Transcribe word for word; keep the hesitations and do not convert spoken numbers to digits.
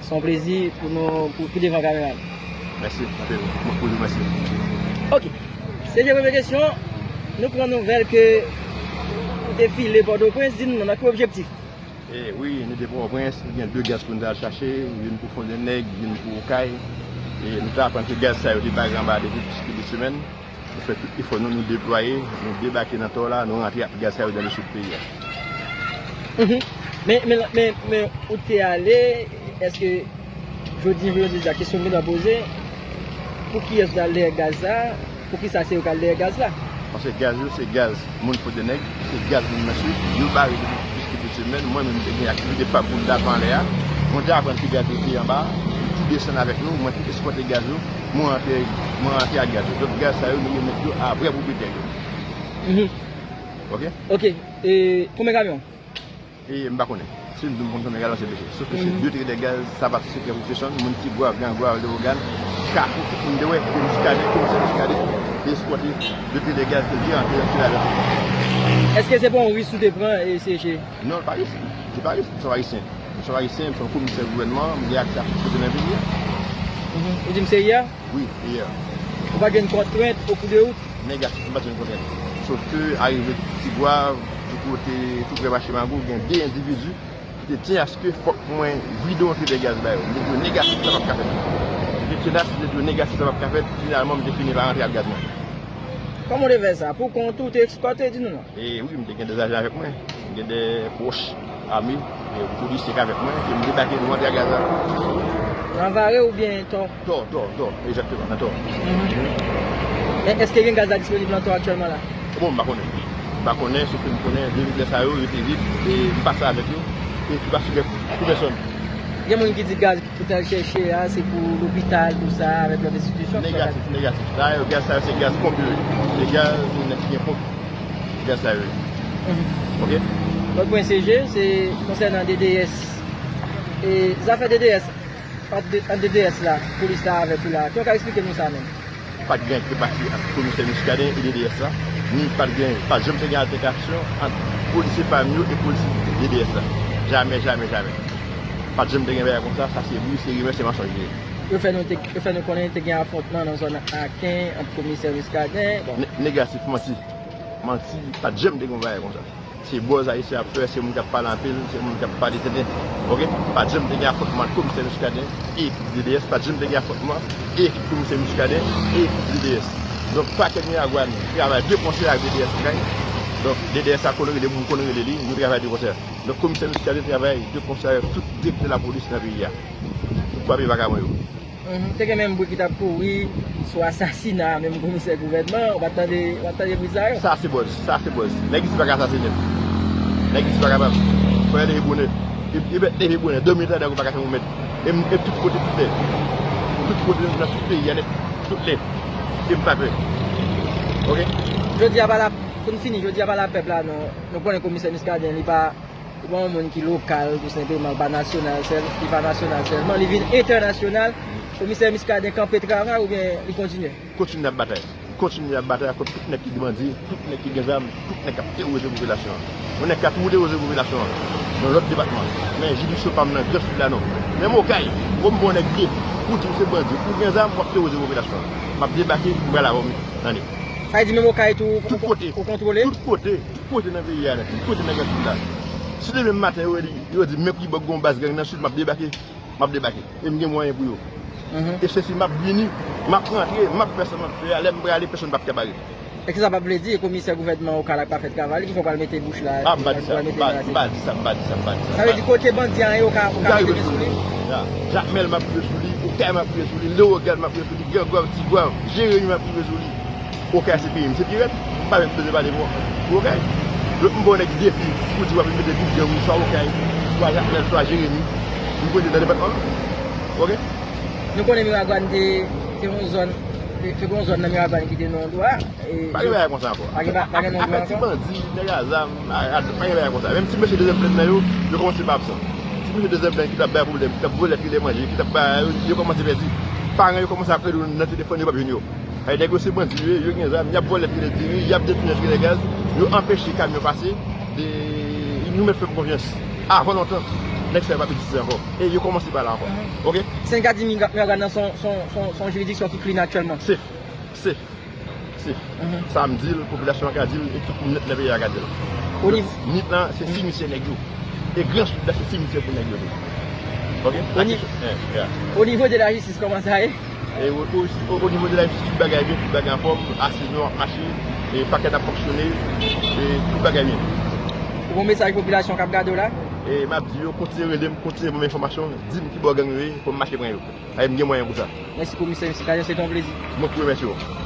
Se yon plezi pou nou, pou, pou devan kamera nou. Mèsi anpil. Mwen pou nou mèsi. Ok. Se te premye kesyon. Nou pran nouvèl ke ou te file Pòtoprens. Di nou nan ki objektif? E wi, nou te Pòtoprens, nou gen de gaz pou nou al chache, youn pou Fondènèg, youn pou Okay. E nou te aprann ke gaz sa yo te bare anba depi plis ke de semèn. Nou fè tout efò nou, nou deplwaye, nou debake nan Tò la, nou rantre ak gaz sa yo nan le sid peyi a. Mhm. Men, men, men, men ou te ale, èske jodi, jodi a kesyon ki nan poze, pou kiyès ou t al dèyè gaz la, pou kisa se yo k al dèyè gaz la? Paske gaz yo se gaz moun Fondènèg, se gaz moun nan sid, yo bare depi plis ke de semèn, mwen menm te gen aktivite pa pou m t ap anlè a, mwen te aprann ke gaz yo te anba, yo tou desann avèk nou, mwen te eskòte gaz yo, mwen rantre, mwen rantre ak gaz yo. Donk gaz sa yo, nou remèt yo a vrè pwopriyetè yo. Mhm. Ok? Ok, e konbyen kamyon? E m pa konnen. Si m di m konn konbyen gaz, se peche. Sof ke se de tredè gaz, Savat, Sekrè, Pwofeson, moun Tigwav, Gran Gwav, Lewogàn, Kafou, tout moun te wè, ke Miskaden, komisè Miskaden, te eskòte de tredè gaz, te vye antre nan Filadelfi. Èske se pa yon risk ou te pran, e se che? Non, pa risk. Se pa risk, m se yon Ayisyen. M se yon Ayisyen, m se yon komisè gouvènman, m gen aksè a tout kote nan peyi a. Mhm. Ou di m se yè? Wi, yè. Ou pa gen kontrent o kou de wout? Negatif, m pa t gen kontrent. Sof ke arive Tigwav, tou kote, tou prè mache Mago, gen de endividi ki te tyen aske fòk mwen vide yon tredè gaz ba yo. M te di yo negatif, sa p ap ka fèt. Yo te tyen aske m te di yo negatif, sa p ap ka fèt. Finalman, m te fini pa rantre ak gaz mwen. Kòman w te fè sa? Pou kont ou, te eskòte, di nou non. E wi, m te gen de zajan avèk mwen. M gen de pwòch ame, e polisye k avèk mwen, ke m debake nou antre ak gaz la. Nan Vare oubyen Tò? Tò, Tò, Tò, egzakteman, nan Tò. E èske gen gaz la disponib nan Tò aktyèlman la? Bon, m pa konnen. M pa konnen, sof ke m konnen, de vid sa yo, yo te vid, e m pase avèk yo, e ki pa sou pou pèsòn. Gen moun ki di gaz ki pou t al chèche a, se pou lopital, tou sa, avèk lòt enstitisyon. Negatif, negatif. Sa yo, gaz sa yo, se gaz ponp yo ye. Se gaz moun nan ki gen ponp. Gaz sa yo ye. Ok? Lòt pwen C G, se konsènan D D S. E zafè D D S, ant D- ant D D S la, polis la avèk ou la. Kòman w ka eksplike nou sa menm? Pa t gen anyen ki te pase ant komisè Muscadin e D D S la, ni pa t gen, pa t janm te gen altèkasyon ant polisye pa m yo e polisye D D S la. Jamè, jamè, jamè. Pa t janm te gen bagay konsa, sa se bri, se rimè, se mansonj li ye. Yo fè nou te, yo fè nou konnen te gen afwontman nan zòn Aken ant komisè Muscadin. Bon. Ne- Negatif, manti. Manti, pa t janm te gen yon bagay konsa. Se buzz ayisyen ap fè, se moun k ap pale anpil, se moun k ap pale tenten. Ok? Pa t janm te gen afwontman ant komisè Muscadin e ekip D D S, pa t janm te gen afwontman e ekip komisè Muscadin e ekip D D S. Donk, pakè Miragwàn travay de konsè ak D D S Okay. Donk, D D S a konn rele m, m konn rele li, nou travay de konsè. Donk, komisè Muscadin travay de konsè avèk tout direktè lapolis nan peyi a. Tout papye vakabon yo. Mhm. Te gen menm bri ki t ap kouri sou asasina menm komisè gouvènman, ou pa t tande, ou pa t tande bri sa yo? Sa se buzz, sa se buzz. Nèg isi pa ka asasinen m. Nèg isi pa kapab. Fò yo leve bonè. E, e bèt leve bonè, dòmi tande ou pa ka fè yon mèt. E m, e tout kote, tout lè. Tout kote, nan tout peyi a nèt, tout lè. E m pa pè. Ok? Jodi a pa la, pou n fini, jodi a pa la pèp la, non. Nou konnen komisè Muscadin, li pa Ou pa yon moun ki lokal, tou senpleman, li pa nasyonal sèl, li pa nasyonal sèlman, li vin entènasyonal. Komisè Muscadin kanpe travay oubyen li kontinye? Kontinye ap batay. Kontinye ap batay kont tout nèg ki bandi, tout nèg ki gen zam, tout nèg k ap teworize popilasyon an. Yon nèg ka toujou teworize popilasyon an nan lòt depatman. Men jiridiksyon pa m nan Gran Sid la non. Menm Okay, ou m bon nèg defi, ou di w se bandi, ou gen zam, w ap teworize popilasyon an. M ap debake, m pral avè w, tande. Sa vle di menm Okay tou, ou kontwole? Tout kote. Tout kote nan peyi a, tout kote nan Gran Sid la. Si demen maten yo di, yo di men Pribòk gen yon baz gang nan Sid, m ap debake. M ap debake. E m gen mwayen pou yo. E se si m ap vini, m ap rantre, m ap fè sa m ap fè a, lè m prale, pèsonn p ap ka bare m. E kisa p ap vle di, komisè gouvènman Okay la k pa fè travay li, ki fè w pral mete bouch la, m ap di sa, m ap di sa, m ap di sa, m ap di sa. Sa vle di kote bandi a ye, ou ka, ou ka mete men sou li? Jakmèl m ap rive sou li, Okay m ap rive sou li, Lewogàn m ap rive sou li, Gran Gwav, Ti Gwav, Jeremi m ap rive sou li. Okay se peyi m, se pi rèd. M pa menm bezwen pale pou Okay. Donk m ba w nèg defi pou di w ap mete tout gang ou swa Okay, swa Jakmèl, swa Jeremi. M konnen nan depatman an. Ok? Nou konnen Miragwàn te, te yon zòn, te, te yon zòn nan Miragwàn ki te nan yon dwa. Pa gen bagay konsa ankò. Pa gen, pa gen non dwa ankò. Afè ti bandi, nèg a zam, pa gen bagay konsa. Menm ti mesye dezyèm plèn nan yo, yo kòmanse pa absan. Ti mesye dezyèm plèn ki t ap bay pwoblèm, ki t ap vòlè, ki te manje, ki t ap bay, yo, yo kòmanse pèdi. Paran yo kòmanse ap rele yo nan telefòn, yo p ap jwenn yo. Ay, nèg yo se bandi yo ye, yo gen zam, y ap vòlè tire diri, y ap detounen tire gaz, yo anpeche kamyon pase, e, nou mèt fè m konfyans. Avan lontan, Nèg sa yo p ap egziste ankò. E yo kòmanse pa la ankò. Ok? Sendika di Miragwàn nan se yon, se yon, se yon, se yon jiridiksyon ki clean aktyèlman. Safe. Safe. Safe. Sa m di l, popilasyon an ka di l, e tout moun nèt nan peyi a ka di l. Nip lan, se simityè nèg yo. E Gran Sid la, se simityè pou nèg yo tou. Ok? O nivo de la jistis, kòman sa ye? E o, o, o, o nivo de la jistis, tout bagay byen, tout bagay anfòm, asiz nou ap mache, e pakèt ap fonksyone, e tout bagay byen. Ou gon mesaj popilasyon k ap gade w la? E m ap di yo, kontinye rele m, kontinye ban m enfòmasyon, di m ki bò gang yo ye, pou m mache pran yo. Ay, m gen mwayen pou sa. Mèsi komisè, mesye Kajan, se te yon plezi. Mwen ki remèsye w.